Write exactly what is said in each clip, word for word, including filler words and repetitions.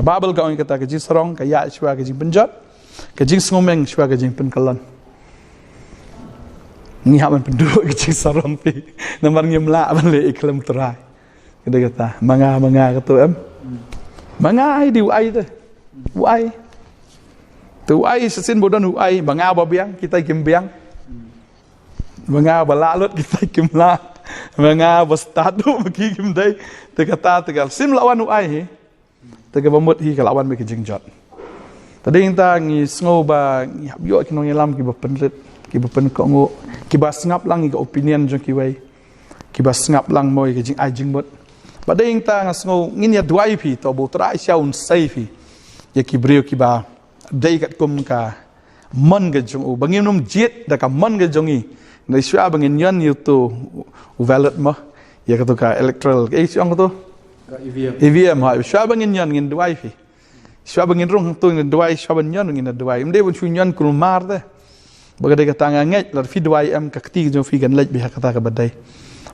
Bible ka ong kata ka jingsarong ka ïaid shuwa ka jingpynjot, ka jingsngewmeng shuwa ka jingpynkyllon. Ngi hap ban pynduh ka jingsarong phi. Namar ngim lah ban leh i khlem trai. Ka dei kata, ma nga, ma nga kato em. Ma nga ai di u ai te. U ai. Te u ai shisien ba don u ai, ma nga ba biang, kita kim biang. Ma nga ba lah lut, kita kim lah. Ma nga ba stad, ma ki kim dei. Te kata, te ka sim la wan u ai hi. Te kaba mut hi ka la wan bad ka jingjot. Te dei ta ngi sngew ba ngi hap ïoh ki nongïalam kiba pynrit, kiba pynkohnguh, kiba sngap lang ïa ka opinion jong kiwei, kiba sngap lang mo ïa ka jingai jingmut. Ba dei ta nga sngew ngin ïa duwai phi, to ba u Trai Ïa un sei phi ïa ki briew kiba dei katkum ka mon ka jong u, ba ngin ym jied da ka mon ka jong ngi. Ngi shuwa ba ngin ïoh ïa uto u ballot mo, ïa kato ka electoral, eh, shuwa kato? Ka E V M. E V M, ha, shuwa ba ngin ïoh, ngin duwai phi. Shuwa ba ngin rung hangto ngin duwai, shuwa ba ngin ïoh ngin duwai. Ym dei ban shu ïoh kulmar te. Ba ka dei kata nga ngeit lada phi duwai em ka kti ka jong phi kan leit beit ha kata kaba dei.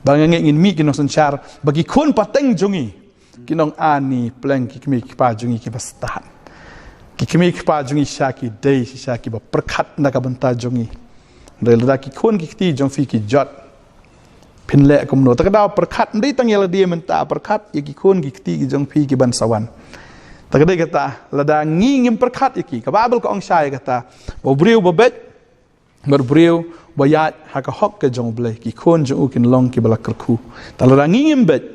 Ba nga ngeit ngin mih ki nongsynshar, ba ki khun pateng jong ngi, ki nong ani pleng ki kmie ki kpa jong ngi kiba stad. Ki kmie ki kpa jong ngi shisha ki dei, shisha kiba pyrkhat na ka bynta jong ngi. Dei lada ki khun ki kti jong phi ki jot, phin leh kumno? Ta ka daw pyrkhat, ym dei tang ïa lade mynta, pyrkhat ïa ki khun ki kti ki jong phi kiban sa wan. Ta ka dei kata, lada ngi ngim pyrkhat ïa ki, ka Bible ka ong shai kata, ba u briew ba beit bad u briew ba ïaid ha ka hok ka jong U Blei, ki khun jong u kin long kiba la kyrkhu. Ta lada ngi ngim beit,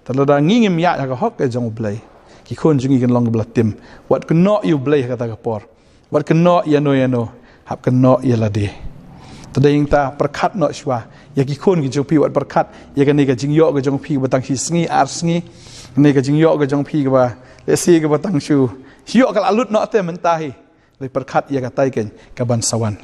ta lada ngi ngim ïaid ha ka hok ka jong U Blei, ki khun jong ngi kin long kiba la tim. Wat kynnoh ïa U Blei ha kata ka por. Wat kynnoh ïa no ïa no, hap kynnoh ïa lade. Ta dei ta pyrkhat noh shuwa ïa ki khun ki jong phi, wat pyrkhat ïa kane ka jingïoh ka jong phi ba tang shi sngi ar sngi, kane ka jingïoh ka jong phi kaba lehse kaba tang shu ïoh ka la lut noh te mynta hi. Dei pyrkhat ïa katai kein kaban sa wan.